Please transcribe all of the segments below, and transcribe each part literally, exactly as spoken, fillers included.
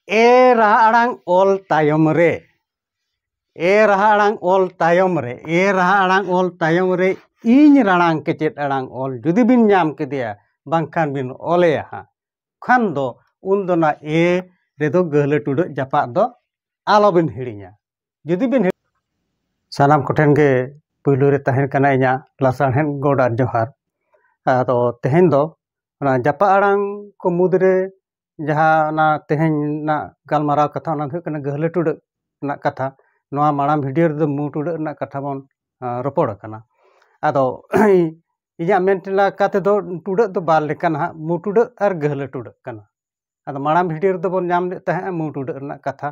ᱮ ᱨᱟᱦᱟ ᱟᱲᱟᱝ ᱚᱞ ᱛᱟᱭᱚᱢ ᱨᱮ, ᱮ ᱨᱟᱦᱟ ᱟᱲᱟᱝ ᱚᱞ ᱛᱟᱭᱚᱢ ᱨᱮ, ᱮ ᱨᱟᱦᱟ ᱟᱲᱟᱝ ᱚᱞ ᱛᱟᱭᱚᱢ ᱨᱮ ᱤᱧ ᱨᱟᱲᱟᱝ ᱠᱮᱪᱮᱫ ᱟᱲᱟᱝ ᱚᱞ ᱡᱩᱫᱤ ᱵᱤᱱ ᱧᱟᱢ ᱠᱮᱫᱮᱭᱟ, ᱵᱟᱝᱠᱷᱟᱱ ᱵᱤᱱ ᱚᱞᱮᱭᱟ ᱦᱟᱸᱜ, ᱠᱷᱟᱱ ᱫᱚ ᱩᱱ ᱫᱚ ᱚᱱᱟ ᱮ ᱨᱮᱫᱚ ᱜᱟᱹᱦᱞᱟᱹ ᱴᱩᱰᱟᱹᱜ ᱡᱟᱯᱟᱜ ᱫᱚ ᱟᱞᱚᱵᱤᱱ ᱦᱤᱲᱤᱧᱟ᱾ ᱡᱩᱫᱤ ᱵᱤᱱ ᱦᱤᱲᱤᱧ, ᱥᱟᱱᱟᱢ ᱠᱚᱴᱷᱮᱱ ᱜᱮ ᱯᱩᱭᱞᱩ ᱨᱮ ᱛᱟᱦᱮᱱ ᱠᱟᱱᱟ ᱤᱧᱟᱹᱜ ᱞᱟᱥᱟᱲᱦᱮᱫ ᱜᱚᱰ ᱟᱨ ᱡᱚᱦᱟᱨ᱾ ᱟᱫᱚ ᱛᱮᱦᱮᱧ ᱫᱚ ᱚᱱᱟ ᱡᱟᱯᱟᱜ ᱟᱲᱟᱝ ᱠᱚ ᱢᱩᱫᱽᱨᱮ ᱡᱟᱦᱟᱸ ᱚᱱᱟ ᱛᱮᱦᱮᱧ ᱨᱮᱱᱟᱜ ᱜᱟᱞᱢᱟᱨᱟᱣ ᱠᱟᱛᱷᱟ, ᱚᱱᱟ ᱫᱚ ᱦᱩᱭᱩᱜ ᱠᱟᱱᱟ ᱜᱟᱹᱦᱞᱟᱹ ᱴᱩᱰᱟᱹᱜ ᱨᱮᱱᱟᱜ ᱠᱟᱛᱷᱟ᱾ ᱱᱚᱣᱟ ᱢᱟᱲᱟᱝ ᱵᱷᱤᱰᱤᱭᱳ ᱨᱮᱫᱚ ᱢᱩ ᱴᱩᱰᱟᱹᱜ ᱨᱮᱱᱟᱜ ᱠᱟᱛᱷᱟ ᱵᱚᱱ, ᱟᱸ, ᱨᱚᱯᱚᱲ ᱟᱠᱟᱱᱟ᱾ ᱟᱫᱚ ᱤᱧᱟᱹᱜ ᱢᱮᱱ ᱞᱮᱠᱟ ᱛᱮᱫᱚ ᱴᱩᱰᱟᱹᱜ ᱫᱚ ᱵᱟᱨ ᱞᱮᱠᱟᱱᱟ ᱦᱟᱸᱜ, ᱢᱩ ᱴᱩᱰᱟᱹᱜ ᱟᱨ ᱜᱟᱹᱦᱞᱟᱹ ᱴᱩᱰᱟᱹᱜ ᱠᱟᱱᱟ᱾ ᱟᱫᱚ ᱢᱟᱲᱟᱝ ᱵᱷᱤᱰᱤᱭᱳ ᱨᱮᱫᱚ ᱵᱚᱱ ᱧᱟᱢ ᱞᱮᱫ ᱛᱟᱦᱮᱸᱜᱼᱟ ᱢᱩ ᱴᱩᱰᱟᱹᱜ ᱨᱮᱱᱟᱜ ᱠᱟᱛᱷᱟ,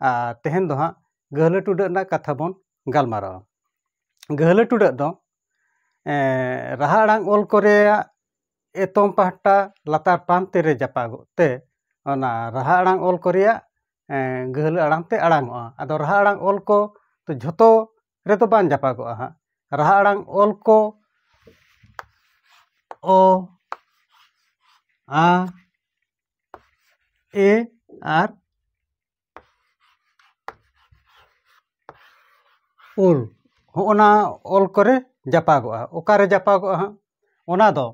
ᱟᱨ ᱛᱮᱦᱮᱧ ᱫᱚ ᱦᱟᱸᱜ ᱜᱟᱹᱦᱞᱟᱹ ᱴᱩᱰᱟᱹᱜ ᱨᱮᱱᱟᱜ ᱠᱟᱛᱷᱟ ᱵᱚᱱ ᱜᱟᱞᱢᱟᱨᱟᱣᱟ᱾ ᱜᱟᱹᱦᱞᱟᱹ ᱴᱩᱰᱟᱹᱜ ᱫᱚ, ᱮᱸ, ᱨᱟᱦᱟ ᱟᱲᱟᱝ ᱚᱞ ᱠᱚᱨᱮᱭᱟᱜ ᱮᱛᱚᱢ ᱯᱟᱦᱴᱟ ᱞᱟᱛᱟᱨ ᱯᱟᱱᱛᱮ ᱨᱮ ᱡᱟᱯᱟᱜᱚᱜ ᱛᱮ, ᱚᱱᱟ ᱨᱟᱦᱟ ᱟᱲᱟᱝ ᱚᱞ ᱠᱚᱨᱮᱭᱟᱜ, ᱮᱸ, ᱜᱟᱹᱦᱞᱟᱹ ᱟᱲᱟᱝ ᱛᱮ ᱟᱲᱟᱝᱚᱜᱼᱟ᱾ ᱟᱫᱚ ᱨᱟᱦᱟ ᱟᱲᱟᱝ ᱚᱞ ᱠᱚ ᱫᱚ ᱡᱷᱚᱛᱚ ᱨᱮᱫᱚ ᱵᱟᱝ ᱡᱟᱯᱟᱜᱚᱜᱼᱟ ᱦᱟᱸᱜ᱾ ᱨᱟᱦᱟ ᱟᱲᱟᱝ ᱚᱞ ᱠᱚ ᱚ, ᱟ, ᱮ ᱟᱨ ᱩᱞ, ᱦᱚᱸᱜᱼᱚᱱᱟ ᱚᱞ ᱠᱚᱨᱮ ᱡᱟᱯᱟᱜᱚᱜᱼᱟ᱾ ᱚᱠᱟᱨᱮ ᱡᱟᱯᱟᱜᱚᱜᱼᱟ ᱦᱟᱸᱜ? ᱚᱱᱟ ᱫᱚ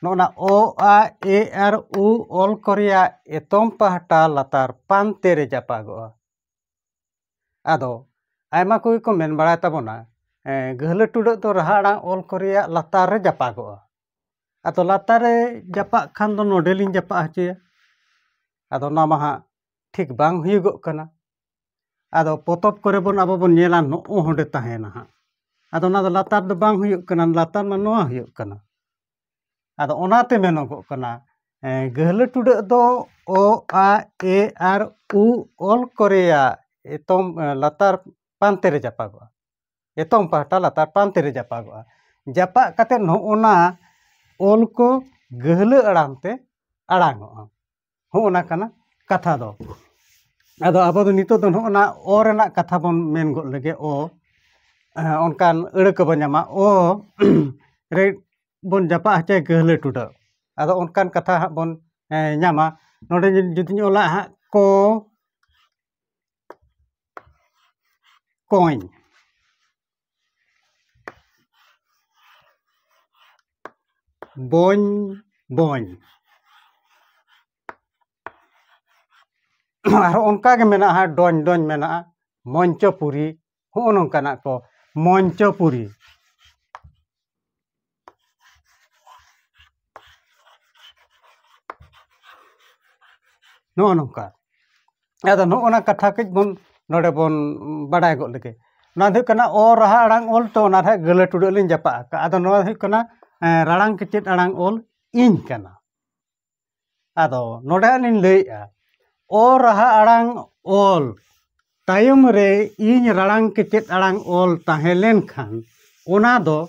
ᱱᱚᱜᱼᱚᱱᱟ ᱚ, ᱟ, ᱮ ᱟᱨ ᱩ ᱚᱞ ᱠᱚ ᱨᱮᱭᱟᱜ ᱮᱛᱚᱢ ᱯᱟᱦᱴᱟ ᱞᱟᱛᱟᱨ ᱯᱟᱱᱛᱮ ᱨᱮ ᱡᱟᱯᱟᱜᱚᱜᱼᱟ᱾ ᱟᱫᱚ ᱟᱭᱢᱟ ᱠᱚᱜᱮ ᱠᱚ ᱢᱮᱱ ᱵᱟᱲᱟᱭ ᱛᱟᱵᱚᱱᱟ, ᱮᱸ, ᱜᱟᱹᱦᱞᱟᱹ ᱴᱩᱰᱟᱹᱜ ᱫᱚ ᱨᱟᱦᱟ ᱟᱲᱟᱝ ᱚᱞ ᱠᱚ ᱨᱮᱭᱟᱜ ᱞᱟᱛᱟᱨ ᱨᱮ ᱡᱟᱯᱟᱜᱚᱜᱼᱟ᱾ ᱟᱫᱚ ᱞᱟᱛᱟᱨ ᱨᱮ ᱡᱟᱯᱟᱜ ᱠᱷᱟᱱ ᱫᱚ ᱱᱚᱰᱮ ᱞᱤᱧ ᱡᱟᱯᱟᱜ ᱦᱚᱪᱚᱭᱟ᱾ ᱟᱫᱚ ᱚᱱᱟ ᱢᱟ ᱦᱟᱸᱜ ᱴᱷᱤᱠ ᱵᱟᱝ ᱦᱩᱭᱩᱜᱚᱜ ᱠᱟᱱᱟ᱾ ᱟᱫᱚ ᱯᱚᱛᱚᱵ ᱠᱚᱨᱮ ᱵᱚᱱ, ᱟᱵᱚ ᱵᱚᱱ ᱧᱮᱞᱟ, ᱱᱚᱜᱼᱚ ᱦᱚᱸᱰᱮ ᱛᱟᱦᱮᱱᱟ ᱦᱟᱸᱜ᱾ ᱟᱫᱚ ᱚᱱᱟ ᱫᱚ ᱞᱟᱛᱟᱨ ᱫᱚ ᱵᱟᱝ ᱦᱩᱭᱩᱜ ᱠᱟᱱᱟ, ᱞᱟᱛᱟᱨ ᱢᱟ ᱱᱚᱣᱟ ᱦᱩᱭᱩᱜ ᱠᱟᱱᱟ᱾ ᱟᱫᱚ ᱚᱱᱟᱛᱮ ᱢᱮᱱᱚᱜᱚᱜ ᱠᱟᱱᱟ, ᱮᱸ, ᱜᱟᱹᱦᱞᱟᱹ ᱴᱩᱰᱟᱹᱜ ᱫᱚ ᱚ, ᱟ, ᱮ ᱟᱨ ᱩ ᱚᱞ ᱠᱚ ᱨᱮᱭᱟᱜ ᱮᱛᱚᱢ, ᱮᱸ, ᱞᱟᱛᱟᱨ ᱯᱟᱱᱛᱮ ᱨᱮ ᱡᱟᱯᱟᱜᱚᱜᱼᱟ᱾ ᱮᱛᱚᱢ ᱯᱟᱦᱴᱟ ᱞᱟᱛᱟᱨ ᱯᱟᱱᱛᱮ ᱨᱮ ᱡᱟᱯᱟᱜᱚᱜᱼᱟ᱾ ᱡᱟᱯᱟᱜ ᱠᱟᱛᱮ ᱱᱚᱜᱼᱚ ᱱᱟ ᱚᱞ ᱠᱚ ᱜᱟᱹᱦᱞᱟᱹ ᱟᱲᱟᱝ ᱛᱮ ᱟᱲᱟᱝᱚᱜᱼᱟ᱾ ᱦᱚᱸᱜᱼᱚ ᱱᱟ ᱠᱟᱱᱟ ᱠᱟᱛᱷᱟ ᱫᱚ᱾ ᱟᱫᱚ ᱟᱵᱚ ᱫᱚ ᱱᱤᱛᱚᱜ ᱫᱚ ᱱᱚᱜᱼᱚ ᱱᱟ ᱚ ᱨᱮᱱᱟᱜ ᱠᱟᱛᱷᱟ ᱵᱚᱱ ᱢᱮᱱ ᱜᱚᱫ ᱞᱮᱜᱮ, ᱚ᱾ ᱦᱮᱸ, ᱚᱱᱠᱟᱱ ᱟᱹᱲᱟᱹ ᱠᱚᱵᱚᱱ ᱧᱟᱢᱟ, ᱚ ᱨᱮ ᱵᱚᱱ ᱡᱟᱯᱟᱜ ᱦᱚᱪᱚᱭᱟ ᱜᱟᱹᱦᱞᱟᱹ ᱴᱩᱰᱟᱹᱜ᱾ ᱟᱫᱚ ᱚᱱᱠᱟᱱ ᱠᱟᱛᱷᱟ ᱦᱟᱸᱜ ᱵᱚᱱ, ᱮᱸ, ᱧᱟᱢᱟ᱾ ᱱᱚᱰᱮ ᱡᱩᱫᱤᱧ ᱚᱞᱟ ᱦᱟᱸᱜ, ᱠᱚ, ᱠᱚᱧ᱾ ᱵᱚᱧ, ᱵᱚᱧ᱾ ᱟᱨᱦᱚᱸ ᱚᱱᱠᱟ ᱜᱮ ᱢᱮᱱᱟᱜᱼᱟ, ᱰᱚᱧ, ᱰᱚᱧ ᱢᱮᱱᱟᱜᱼᱟ, ᱢᱚᱧᱪᱚᱯᱩᱨᱤ, ᱦᱚᱸᱜᱼᱚ ᱱᱚᱝᱠᱟᱱᱟᱜ ᱠᱚ, ᱢᱚᱧᱪᱚᱯᱩᱨᱤ᱾ ᱱᱚᱜᱼᱚ ᱱᱚᱝᱠᱟ᱾ ᱟᱫᱚ ᱱᱚᱜᱼᱚ ᱱᱟ ᱠᱟᱛᱷᱟ ᱠᱟᱹᱡ ᱵᱚᱱ ᱱᱚᱰᱮ ᱵᱚᱱ ᱵᱟᱰᱟᱭ ᱜᱚᱫ ᱞᱮᱜᱮ᱾ ᱱᱚᱣᱟ ᱫᱚ ᱦᱩᱭᱩᱜ ᱠᱟᱱᱟ ᱚ ᱨᱟᱦᱟ ᱟᱲᱟᱝ ᱚᱞ, ᱛᱚ ᱚᱱᱟ ᱨᱮ ᱜᱟᱹᱞᱟᱹ ᱴᱩᱰᱟᱹᱜ ᱞᱤᱧ ᱡᱟᱯᱟᱜ ᱟᱠᱟᱫᱼᱟ᱾ ᱟᱫᱚ ᱱᱚᱣᱟ ᱫᱚ ᱦᱩᱭᱩᱜ ᱠᱟᱱᱟ, ᱮᱸ, ᱨᱟᱲᱟᱝ ᱠᱮᱪᱮᱫ ᱟᱲᱟᱝ ᱚᱞ ᱤᱧ ᱠᱟᱱᱟ᱾ ᱟᱫᱚ ᱱᱚᱰᱮ ᱦᱟᱸᱜ ᱞᱤᱧ ᱞᱟᱹᱭᱮᱫᱼᱟ, ᱚ ᱨᱟᱦᱟ ᱟᱲᱟᱝ ᱚᱞ ᱛᱟᱭᱚᱢ ᱨᱮ ᱤᱧ ᱨᱟᱲᱟᱝ ᱠᱮᱪᱮᱫ ᱟᱲᱟᱝ ᱚᱞ ᱛᱟᱦᱮᱸ ᱞᱮᱱᱠᱷᱟᱱ, ᱚᱱᱟ ᱫᱚ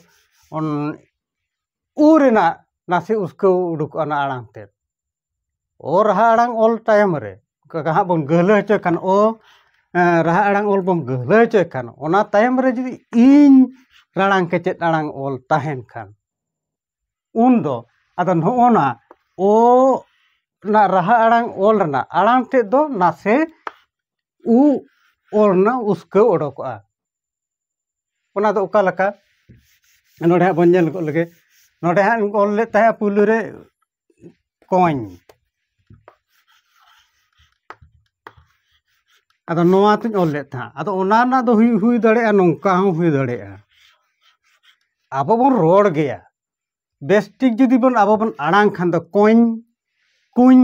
ᱚᱱ-, ᱩ ᱨᱮᱱᱟᱜ ᱱᱟᱥᱮ ᱩᱥᱠᱟᱹᱣ ᱩᱰᱩᱠᱚᱜᱼᱟ ᱚᱱᱟ ᱟᱲᱟᱝ ᱛᱮᱫ᱾ ᱚ ᱨᱟᱦᱟ ᱟᱲᱟᱝ ᱚᱞ ᱛᱟᱭᱚᱢ ᱨᱮ, ᱚᱠᱟ ᱦᱟᱸᱜ ᱵᱚᱱ ᱜᱟᱹᱦᱞᱟᱹ ᱦᱚᱪᱚᱭ ᱠᱷᱟᱱ, ᱚ, ᱮᱸ, ᱨᱟᱦᱟ ᱟᱲᱟᱝ ᱚᱞ ᱵᱚᱱ ᱜᱟᱹᱦᱞᱟᱹ ᱦᱚᱪᱚᱭ ᱠᱷᱟᱱ, ᱚᱱᱟ ᱛᱟᱭᱚᱢ ᱨᱮ ᱡᱩᱫᱤ ᱤᱧ ᱨᱟᱲᱟᱝ ᱠᱮᱪᱮᱫ ᱟᱲᱟᱝ ᱚᱞ ᱛᱟᱦᱮᱱ ᱠᱷᱟᱱ, ᱩᱱ ᱫᱚ ᱟᱫᱚ ᱱᱚᱜᱼᱚ ᱱᱟ ᱚ ᱨᱮᱱᱟᱜ ᱨᱟᱦᱟ ᱟᱲᱟᱝ ᱚᱞ ᱨᱮᱱᱟᱜ ᱟᱲᱟᱝ ᱛᱮᱫ ᱫᱚ ᱱᱟᱥᱮ ᱩ ᱚᱞ ᱨᱮᱱᱟᱜ ᱩᱥᱠᱟᱹᱣ ᱚᱰᱚᱠᱚᱜᱼᱟ᱾ ᱚᱱᱟ ᱫᱚ ᱚᱠᱟ ᱞᱮᱠᱟ? ᱱᱚᱰᱮ ᱦᱟᱸᱜ ᱵᱚᱱ ᱧᱮᱞ ᱜᱚᱫ ᱞᱮᱜᱮ᱾ ᱱᱚᱰᱮ ᱦᱟᱸᱜ ᱚᱞ ᱞᱮᱫ ᱛᱟᱦᱮᱸᱫ ᱯᱩᱭᱞᱩ ᱨᱮ ᱠᱚᱧ᱾ ᱟᱫᱚ ᱱᱚᱣᱟ ᱛᱤᱧ ᱚᱞ ᱞᱮᱫ ᱛᱟᱦᱮᱸᱫ᱾ ᱟᱫᱚ ᱚᱱᱟ ᱨᱮᱱᱟᱜ ᱫᱚ ᱦᱩᱭ, ᱦᱩᱭ ᱫᱟᱲᱮᱭᱟᱜᱼᱟ, ᱱᱚᱝᱠᱟ ᱦᱚᱸ ᱦᱩᱭ ᱫᱟᱲᱮᱭᱟᱜᱼᱟ᱾ ᱟᱵᱚ ᱵᱚᱱ ᱨᱚᱲ ᱜᱮᱭᱟ, ᱵᱮᱥ ᱴᱷᱤᱠ ᱡᱩᱫᱤ ᱵᱚᱱ, ᱟᱵᱚ ᱵᱚᱱ ᱟᱲᱟᱝ ᱠᱷᱟᱱ ᱫᱚ ᱠᱚᱧ, ᱠᱩᱧ᱾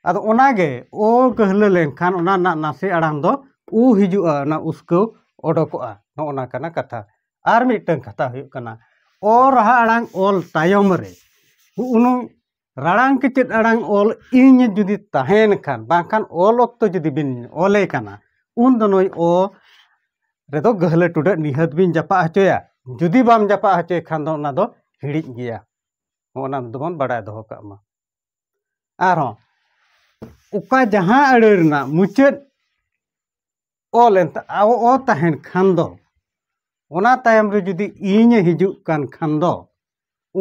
ᱟᱫᱚ ᱚᱱᱟᱜᱮ ᱚ ᱜᱟᱹᱦᱞᱟᱹ ᱞᱮᱱᱠᱷᱟᱱ ᱚᱱᱟ ᱨᱮᱱᱟᱜ ᱱᱟᱥᱮ ᱟᱲᱟᱝ ᱫᱚ ᱩ ᱦᱤᱡᱩᱜᱼᱟ, ᱚᱱᱟ ᱩᱥᱠᱟᱹᱣ ᱚᱰᱚᱠᱚᱜᱼᱟ᱾ ᱱᱚᱜᱼᱚ ᱱᱟ ᱠᱟᱱᱟ ᱠᱟᱛᱷᱟ᱾ ᱟᱨ ᱢᱤᱫᱴᱟᱝ ᱠᱟᱛᱷᱟ ᱦᱩᱭᱩᱜ ᱠᱟᱱᱟ, ᱚ ᱨᱟᱦᱟ ᱟᱲᱟᱝ ᱚᱞ ᱛᱟᱭᱚᱢ ᱨᱮ ᱩᱱᱩ ᱨᱟᱲᱟᱝ ᱠᱮᱪᱮᱫ ᱟᱲᱟᱝ ᱚᱞ ᱤᱧ ᱡᱩᱫᱤ ᱛᱟᱦᱮᱱ ᱠᱷᱟᱱ, ᱵᱟᱝᱠᱷᱟᱱ ᱚᱞ ᱚᱠᱛᱚ ᱡᱩᱫᱤ ᱵᱤᱱ ᱚᱞᱮ ᱠᱟᱱᱟ, ᱩᱱ ᱫᱚ ᱱᱩᱭ ᱚ ᱨᱮᱫᱚ ᱜᱟᱹᱦᱞᱟᱹ ᱴᱩᱰᱟᱹᱜ ᱱᱤᱦᱟᱹᱛ ᱵᱤᱱ ᱡᱟᱯᱟᱜ ᱦᱚᱪᱚᱭᱟ᱾ ᱡᱩᱫᱤ ᱵᱟᱢ ᱡᱟᱯᱟᱜ ᱦᱚᱪᱚᱭ ᱠᱷᱟᱱ ᱫᱚ ᱚᱱᱟ ᱫᱚ ᱦᱤᱲᱤᱡ ᱜᱮᱭᱟ᱾ ᱚᱱᱟ ᱫᱚᱵᱚᱱ ᱵᱟᱲᱟᱭ ᱫᱚᱦᱚ ᱠᱟᱜ ᱢᱟ᱾ ᱟᱨᱦᱚᱸ ᱚᱠᱟ ᱡᱟᱦᱟᱸ ᱟᱹᱲᱟᱹ ᱨᱮᱱᱟᱜ ᱢᱩᱪᱟᱹᱫ ᱚᱞ ᱮᱱ ᱛᱟ-, ᱚ, ᱚ ᱛᱟᱦᱮᱱ ᱠᱷᱟᱱ ᱫᱚ, ᱚᱱᱟ ᱛᱟᱭᱚᱢ ᱨᱮ ᱡᱩᱫᱤ ᱤᱧ ᱮ ᱦᱤᱡᱩᱜ ᱠᱟᱱ ᱠᱷᱟᱱ ᱫᱚ,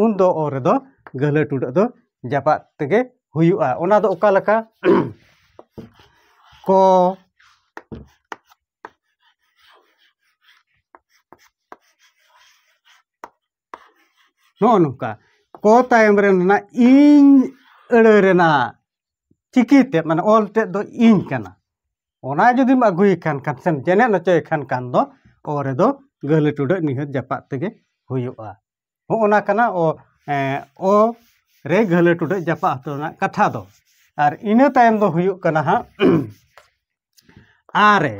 ᱩᱱ ᱫᱚ ᱚ ᱨᱮᱫᱚ ᱜᱟᱹᱦᱞᱟᱹ ᱴᱩᱰᱟᱹᱜ ᱫᱚ ᱡᱟᱯᱟᱜ ᱛᱮᱜᱮ ᱦᱩᱭᱩᱜᱼᱟ᱾ ᱚᱱᱟ ᱫᱚ ᱚᱠᱟ ᱞᱮᱠᱟ? ᱠᱚ, ᱱᱚᱜᱼᱚ ᱱᱚᱝᱠᱟ ᱠᱚ ᱛᱟᱭᱚᱢ ᱨᱮ ᱢᱮᱱᱟᱜᱼᱟ ᱤᱧ ᱟᱹᱲᱟᱹ ᱨᱮᱱᱟᱜ ᱪᱤᱠᱤ ᱛᱮ, ᱢᱟᱱᱮ ᱚᱞ ᱛᱮᱫ ᱫᱚ ᱤᱧ ᱠᱟᱱᱟ᱾ ᱚᱱᱟ ᱡᱩᱫᱤᱢ ᱟᱹᱜᱩᱭ ᱠᱷᱟᱱ, ᱠᱷᱟᱱ ᱥᱮᱢ ᱡᱮᱱᱮᱫ ᱦᱚᱪᱚᱭ ᱠᱷᱟᱱ, ᱠᱷᱟᱱ ᱫᱚ ᱚ ᱨᱮᱫᱚ ᱜᱟᱹᱦᱞᱟᱹ ᱴᱩᱰᱟᱹᱜ ᱱᱤᱦᱟᱹᱛ ᱡᱟᱯᱟᱜ ᱛᱮᱜᱮ ᱦᱩᱭᱩᱜᱼᱟ᱾ ᱦᱚᱸᱜᱼᱚ ᱱᱟ ᱠᱟᱱᱟ ᱚ, ᱮᱸ, ᱚ ᱨᱮ ᱜᱟᱹᱦᱞᱟᱹ ᱴᱩᱰᱟᱹᱜ ᱡᱟᱯᱟᱜ ᱦᱚᱴᱚ ᱨᱮᱱᱟᱜ ᱠᱟᱛᱷᱟ ᱫᱚ᱾ ᱟᱨ ᱤᱱᱟᱹ ᱛᱟᱭᱚᱢ ᱫᱚ ᱦᱩᱭᱩᱜ ᱠᱟᱱᱟ ᱦᱟᱸᱜ ᱟ ᱨᱮ,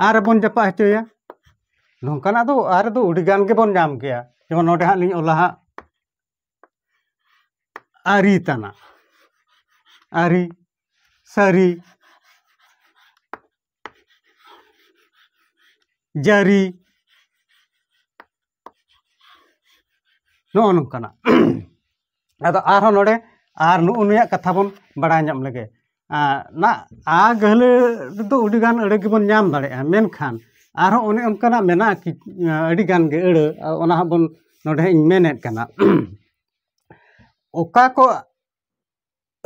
ᱟ ᱨᱮᱵᱚᱱ ᱡᱟᱯᱟᱜ ᱦᱚᱪᱚᱭᱟ᱾ ᱱᱚᱝᱠᱟᱱᱟᱜ ᱫᱚ ᱟ ᱨᱮᱫᱚ ᱟᱹᱰᱤ ᱜᱟᱱ ᱜᱮᱵᱚᱱ ᱧᱟᱢ ᱜᱮᱭᱟ᱾ ᱡᱮᱢᱚᱱ ᱱᱚᱰᱮ ᱦᱟᱸᱜ ᱞᱤᱧ ᱚᱞᱟ ᱦᱟᱸᱜ ᱟᱹᱨᱤ ᱛᱟᱱᱟᱜ, ᱟᱹᱨᱤ, ᱥᱟᱹᱨᱤ, ᱡᱟᱹᱨᱤ, ᱱᱚᱜᱼᱚ ᱱᱚᱝᱠᱟᱱᱟᱜ᱾ ᱟᱫᱚ ᱟᱨᱦᱚᱸ ᱱᱚᱰᱮ ᱟᱨ ᱱᱩᱜᱼᱩ ᱱᱩᱭᱟᱜ ᱠᱟᱛᱷᱟ ᱵᱚᱱ ᱵᱟᱲᱟᱭ ᱧᱚᱜ ᱞᱮᱜᱮ᱾ ᱟ, ᱱᱟ, ᱟ ᱜᱟᱹᱦᱞᱟᱹ ᱨᱮᱫᱚ ᱟᱹᱰᱤ ᱜᱟᱱ ᱟᱹᱲᱟᱹ ᱜᱮᱵᱚᱱ ᱧᱟᱢ ᱫᱟᱲᱮᱭᱟᱜᱼᱟ, ᱢᱮᱱᱠᱷᱟᱱ ᱟᱨᱦᱚᱸ ᱚᱱᱮ ᱚᱱᱠᱟᱱᱟᱜ ᱢᱮᱱᱟᱜᱼᱟ ᱠᱤ, ᱟᱹᱰᱤ ᱜᱟᱱ ᱜᱮ ᱟᱹᱲᱟᱹ, ᱚᱱᱟ ᱦᱚᱸ ᱵᱚᱱ ᱱᱚᱰᱮ ᱤᱧ ᱢᱮᱱᱮᱫ ᱠᱟᱱᱟ᱾ ᱚᱠᱟ ᱠᱚ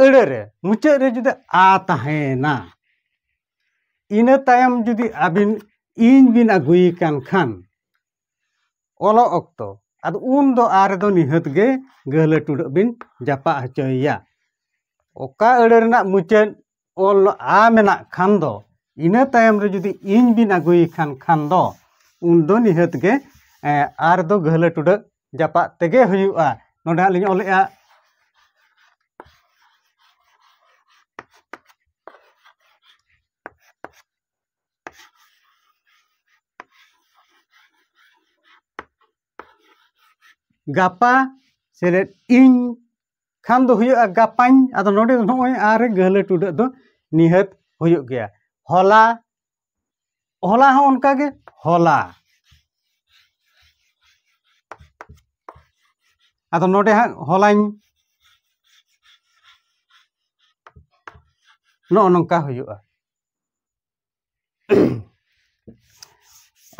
ᱟᱹᱲᱟᱹ ᱨᱮ ᱢᱩᱪᱟᱹᱫ ᱨᱮ ᱡᱩᱫᱤ ᱟ ᱛᱟᱦᱮᱸᱭᱮᱱᱟ, ᱤᱱᱟᱹ ᱛᱟᱭᱚᱢ ᱡᱩᱫᱤ ᱟᱹᱵᱤᱱ ᱤᱧ ᱵᱤᱱ ᱟᱹᱜᱩᱭᱮ ᱠᱟᱱ ᱠᱷᱟᱱ, ᱚᱞᱚᱜ ᱚᱠᱛᱚ, ᱟᱫᱚ ᱩᱱ ᱫᱚ ᱟ ᱨᱮᱫᱚ ᱱᱤᱦᱟᱹᱛ ᱜᱮ ᱜᱟᱹᱦᱞᱟᱹ ᱴᱩᱰᱟᱹᱜ ᱵᱤᱱ ᱡᱟᱯᱟᱜ ᱦᱚᱪᱚᱭᱮᱭᱟ᱾ ᱚᱠᱟ ᱟᱹᱲᱟᱹ ᱨᱮᱱᱟᱜ ᱢᱩᱪᱟᱹᱫ ᱚᱞ ᱟ ᱢᱮᱱᱟᱜ ᱠᱷᱟᱱ ᱫᱚ, ᱤᱱᱟᱹ ᱛᱟᱭᱚᱢ ᱨᱮ ᱡᱩᱫᱤ ᱤᱧ ᱵᱤᱱ ᱟᱹᱜᱩᱭᱮ ᱠᱷᱟᱱ, ᱠᱷᱟᱱ ᱫᱚ ᱩᱱ ᱫᱚ ᱱᱤᱦᱟᱹᱛ ᱜᱮ, ᱮ, ᱟ ᱨᱮᱫᱚ ᱜᱟᱹᱦᱞᱟᱹ ᱴᱩᱰᱟᱹᱜ ᱡᱟᱯᱟᱜ ᱛᱮᱜᱮ ᱦᱩᱭᱩᱜᱼᱟ᱾ ᱱᱚᱰᱮ ᱦᱟᱸᱜ ᱞᱤᱧ ᱚᱞᱮᱜᱼᱟ, ᱜᱟᱯᱟ ᱥᱮᱞᱮᱫ ᱤᱧ ᱠᱷᱟᱱ ᱫᱚ ᱦᱩᱭᱩᱜᱼᱟ ᱜᱟᱯᱟᱧ᱾ ᱟᱫᱚ ᱱᱚᱰᱮ ᱫᱚ ᱱᱚᱜᱼᱚᱭ ᱟ ᱨᱮ ᱜᱟᱹᱦᱞᱟᱹ ᱴᱩᱰᱟᱹᱜ ᱫᱚ ᱱᱤᱦᱟᱹᱛ ᱦᱩᱭᱩᱜ ᱜᱮᱭᱟ᱾ ᱦᱚᱞᱟ, ᱦᱚᱞᱟ ᱦᱚᱸ ᱚᱱᱠᱟ ᱜᱮ, ᱦᱚᱞᱟ᱾ ᱟᱫᱚ ᱱᱚᱰᱮ ᱦᱟᱸᱜ ᱦᱚᱞᱟᱧ, ᱱᱚᱜᱼᱚ ᱱᱚᱝᱠᱟ ᱦᱩᱭᱩᱜᱼᱟ᱾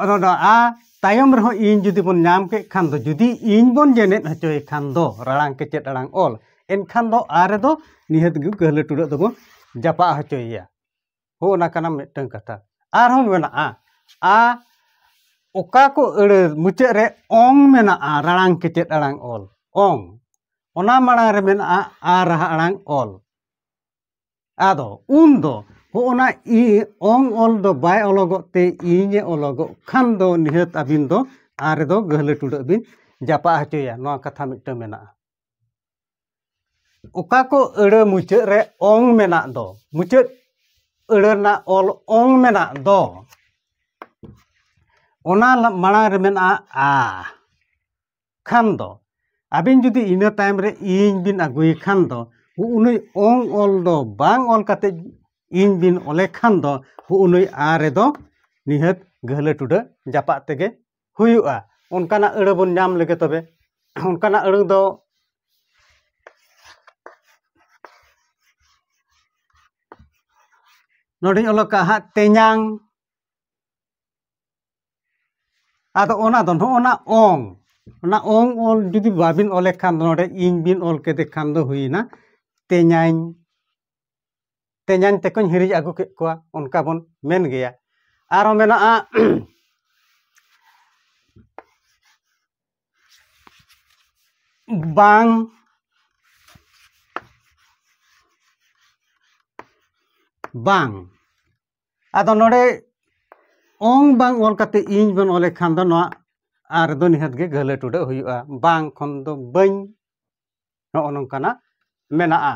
ᱟᱫᱚ ᱱᱚᱣᱟ ᱟ ᱛᱟᱭᱚᱢ ᱨᱮᱦᱚᱸ ᱤᱧ ᱡᱩᱫᱤ ᱵᱚᱱ ᱧᱟᱢ ᱠᱮᱫ ᱠᱷᱟᱱ ᱫᱚ, ᱡᱩᱫᱤ ᱤᱧ ᱵᱚᱱ ᱡᱮᱱᱮᱫ ᱦᱚᱪᱚᱭᱮ ᱠᱷᱟᱱ ᱫᱚ, ᱨᱟᱲᱟᱝ ᱠᱮᱪᱮᱫ ᱟᱲᱟᱝ ᱚᱞ, ᱮᱱᱠᱷᱟᱱ ᱫᱚ ᱟ ᱨᱮᱫᱚ ᱱᱤᱦᱟᱹᱛ ᱜᱮ ᱜᱟᱹᱦᱞᱟᱹ ᱴᱩᱰᱟᱹᱜ ᱫᱚᱵᱚᱱ ᱡᱟᱯᱟᱜ ᱦᱚᱪᱚᱭᱮᱭᱟ᱾ ᱦᱚᱸ, ᱚᱱᱟ ᱠᱟᱱᱟ ᱢᱤᱫᱴᱟᱝ ᱠᱟᱛᱷᱟ᱾ ᱟᱨᱦᱚᱸ ᱢᱮᱱᱟᱜᱼᱟ, ᱟ, ᱚᱠᱟ ᱠᱚ ᱟᱹᱲᱟᱹ ᱢᱩᱪᱟᱹᱫ ᱨᱮ ᱚᱝ ᱢᱮᱱᱟᱜᱼᱟ, ᱨᱟᱲᱟᱝ ᱠᱮᱪᱮᱫ ᱟᱲᱟᱝ ᱚᱞ, ᱚᱝ, ᱚᱱᱟ ᱢᱟᱲᱟᱝ ᱨᱮ ᱢᱮᱱᱟᱜᱼᱟ ᱟ ᱨᱟᱦᱟ ᱟᱲᱟᱝ ᱚᱞ᱾ ᱟᱫᱚ ᱩᱱ ᱫᱚ ᱦᱚᱸᱜᱼᱚ ᱱᱟ ᱤ ᱚᱝ ᱚᱞ ᱫᱚ ᱵᱟᱭ ᱚᱞᱚᱜᱚᱜ ᱛᱮ ᱤᱧ ᱮ ᱚᱞᱚᱜᱚᱜ ᱠᱷᱟᱱ ᱫᱚ ᱱᱤᱦᱟᱹᱛ ᱟᱹᱵᱤᱱ ᱫᱚ ᱟ ᱨᱮᱫᱚ ᱜᱟᱹᱦᱞᱟᱹ ᱴᱩᱰᱟᱹᱜ ᱵᱤᱱ ᱡᱟᱯᱟᱜ ᱦᱚᱪᱚᱭᱟ᱾ ᱱᱚᱣᱟ ᱠᱟᱛᱷᱟ ᱢᱤᱫᱴᱟᱝ ᱢᱮᱱᱟᱜᱼᱟ᱾ ᱚᱠᱟ ᱠᱚ ᱟᱹᱲᱟᱹ ᱢᱩᱪᱟᱹᱫ ᱨᱮ ᱚᱝ ᱢᱮᱱᱟᱜ ᱫᱚ, ᱢᱩᱪᱟᱹᱫ ᱟᱹᱲᱟᱹ ᱨᱮᱱᱟᱜ ᱚᱞ ᱚᱝ ᱢᱮᱱᱟᱜ ᱫᱚ, ᱚᱱᱟ ᱞᱟ-, ᱢᱟᱲᱟᱝ ᱨᱮ ᱢᱮᱱᱟᱜᱼᱟ ᱟ ᱠᱷᱟᱱ ᱫᱚ, ᱟᱹᱵᱤᱱ ᱡᱩᱫᱤ ᱤᱱᱟᱹ ᱛᱟᱭᱚᱢ ᱨᱮ ᱤᱧ ᱵᱤᱱ ᱟᱹᱜᱩᱭᱮ ᱠᱷᱟᱱ ᱫᱚ, ᱩᱱᱤ ᱚᱝ ᱚᱞ ᱫᱚ ᱵᱟᱝ ᱚᱞ ᱠᱟᱛᱮ ᱤᱧ ᱵᱤᱱ ᱚᱞᱮ ᱠᱷᱟᱱ ᱫᱚ, ᱩᱱᱤ ᱟ ᱨᱮᱫᱚ ᱱᱤᱦᱟᱹᱛ ᱜᱟᱹᱦᱞᱟᱹ ᱴᱩᱰᱟᱹ ᱡᱟᱯᱟᱜ ᱛᱮᱜᱮ ᱦᱩᱭᱩᱜᱼᱟ᱾ ᱚᱱᱠᱟᱱᱟᱜ ᱟᱹᱲᱟᱹ ᱵᱚᱱ ᱧᱟᱢ ᱞᱮᱜᱮ ᱛᱚᱵᱮ᱾ ᱚᱱᱠᱟᱱᱟᱜ ᱟᱹᱲᱟᱹ ᱫᱚ ᱱᱚᱰᱮᱧ ᱚᱞ ᱟᱠᱟᱫ ᱦᱟᱸᱜ ᱛᱮᱧᱟᱝ᱾ ᱟᱫᱚ ᱚᱱᱟ ᱫᱚ ᱱᱚᱜᱼᱚ ᱱᱟ ᱚᱝ, ᱚᱱᱟ ᱚᱝ ᱚᱞ ᱡᱩᱫᱤ ᱵᱟᱵᱤᱱ ᱚᱞᱮ ᱠᱷᱟᱱ ᱫᱚ, ᱱᱚᱰᱮ ᱤᱧ ᱵᱤᱱ ᱚᱞ ᱠᱮᱫᱮ ᱠᱷᱟᱱ ᱫᱚ ᱦᱩᱭᱮᱱᱟ ᱛᱮᱧᱟᱧ, ᱛᱮᱧᱟᱧ ᱛᱮᱠᱚᱧ ᱦᱤᱨᱤᱡ ᱟᱹᱜᱩ ᱠᱮᱫ ᱠᱚᱣᱟ, ᱚᱱᱠᱟ ᱵᱚᱱ ᱢᱮᱱ ᱜᱮᱭᱟ᱾ ᱟᱨᱚ ᱢᱮᱱᱟᱜᱼᱟ ᱵᱟᱝ, ᱵᱟᱝ᱾ ᱟᱫᱚ ᱱᱚᱰᱮ ᱚᱝ ᱵᱟᱝ ᱚᱞ ᱠᱟᱛᱮ ᱤᱧ ᱵᱚᱱ ᱚᱞᱮ ᱠᱷᱟᱱ ᱫᱚ ᱱᱚᱣᱟ ᱟ ᱨᱮᱫᱚ ᱱᱤᱦᱟᱹᱛ ᱜᱮ ᱜᱟᱹᱦᱞᱟᱹ ᱴᱩᱰᱟᱹᱜ ᱦᱩᱭᱩᱜᱼᱟ, ᱵᱟᱝ ᱠᱷᱚᱱ ᱫᱚ ᱵᱟᱹᱧ, ᱱᱚᱜᱼᱚ ᱱᱚᱝᱠᱟᱱᱟᱜ ᱢᱮᱱᱟᱜᱼᱟ᱾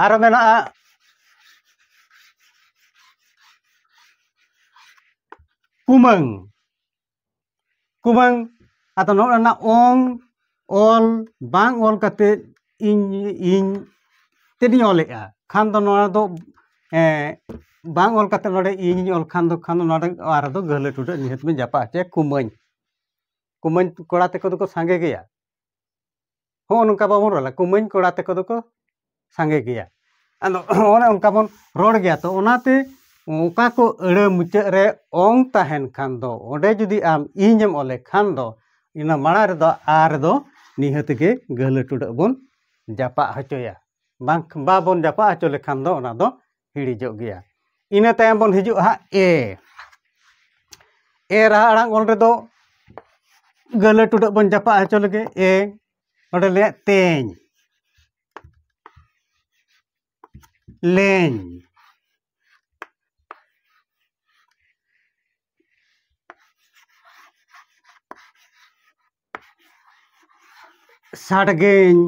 ᱟᱨᱚ ᱢᱮᱱᱟᱜᱼᱟ ᱠᱩᱢᱟᱹᱝ, ᱠᱩᱢᱟᱹᱝ᱾ ᱟᱫᱚ ᱱᱚᱜᱼᱚ ᱱᱟ ᱚᱝ ᱚᱞ ᱵᱟᱝ ᱚᱞ ᱠᱟᱛᱮ ᱤᱧ, ᱤᱧ ᱛᱮᱫᱤᱧ ᱚᱞᱮᱜᱼᱟ ᱠᱷᱟᱱ ᱫᱚ ᱱᱚᱣᱟ ᱫᱚ, ᱮᱸ, ᱵᱟᱝ ᱚᱞ ᱠᱟᱛᱮ ᱱᱚᱰᱮ ᱤᱧᱤᱧ ᱚᱞ ᱠᱷᱟᱱ ᱫᱚ, ᱠᱷᱟᱱ ᱫᱚ ᱱᱚᱰᱮ ᱟ ᱨᱮᱫᱚ ᱜᱟᱹᱦᱞᱟᱹ ᱴᱩᱰᱟᱹᱜ ᱱᱤᱦᱟᱹᱛ ᱵᱤᱱ ᱡᱟᱯᱟᱜ ᱦᱚᱪᱚᱭᱟ ᱠᱩᱢᱟᱹᱧ᱾ ᱠᱩᱢᱟᱹᱧ ᱠᱚᱲᱟ ᱛᱟᱠᱚ ᱫᱚᱠᱚ ᱥᱟᱸᱜᱮ ᱜᱮᱭᱟ᱾ ᱦᱚᱸᱜᱼᱚ ᱱᱚᱝᱠᱟ ᱵᱟᱵᱚᱱ ᱨᱚᱲᱟ, ᱠᱩᱢᱟᱹᱧ ᱠᱚᱲᱟ ᱛᱟᱠᱚ ᱫᱚᱠᱚ ᱥᱟᱸᱜᱮ ᱜᱮᱭᱟ᱾ ᱟᱫᱚ ᱚᱱᱮ ᱚᱱᱠᱟ ᱵᱚᱱ ᱨᱚᱲ ᱜᱮᱭᱟ᱾ ᱛᱚ ᱚᱱᱟᱛᱮ ᱚᱠᱟ ᱠᱚ ᱟᱹᱲᱟᱹ ᱢᱩᱪᱟᱹᱫ ᱨᱮ ᱚᱝ ᱛᱟᱦᱮᱱ ᱠᱷᱟᱱ ᱫᱚ, ᱚᱸᱰᱮ ᱡᱩᱫᱤ ᱟᱢ ᱤᱧ ᱮᱢ ᱚᱞᱮ ᱠᱷᱟᱱ ᱫᱚ, ᱤᱱᱟᱹ ᱢᱟᱲᱟᱝ ᱨᱮᱫᱚ ᱟ ᱨᱮᱫᱚ ᱱᱤᱦᱟᱹᱛ ᱜᱮ ᱜᱟᱹᱦᱞᱟᱹ ᱴᱩᱰᱟᱹᱜ ᱵᱚᱱ ᱡᱟᱯᱟᱜ ᱦᱚᱪᱚᱭᱟ᱾ ᱵᱟᱝ, ᱵᱟᱵᱚᱱ ᱡᱟᱯᱟᱜ ᱦᱚᱪᱚ ᱞᱮᱠᱷᱟᱱ ᱫᱚ ᱚᱱᱟ ᱫᱚ ᱦᱤᱲᱤᱡᱚᱜ ᱜᱮᱭᱟ᱾ ᱤᱱᱟᱹ ᱛᱟᱭᱚᱢ ᱵᱚᱱ ᱦᱤᱡᱩᱜᱼᱟ ᱦᱟᱸᱜ ᱮ᱾ ᱮ ᱨᱟᱦᱟ ᱟᱲᱟᱝ ᱚᱞ ᱨᱮᱫᱚ ᱜᱟᱹᱦᱞᱟᱹ ᱴᱩᱰᱟᱹᱜ ᱵᱚᱱ ᱡᱟᱯᱟᱜ ᱦᱚᱪᱚ ᱞᱮᱜᱮ᱾ ᱮ, ᱱᱚᱰᱮ ᱞᱟᱹᱭᱟ ᱛᱮᱧ, ᱞᱮᱧ, ᱥᱟᱰᱜᱮᱧ,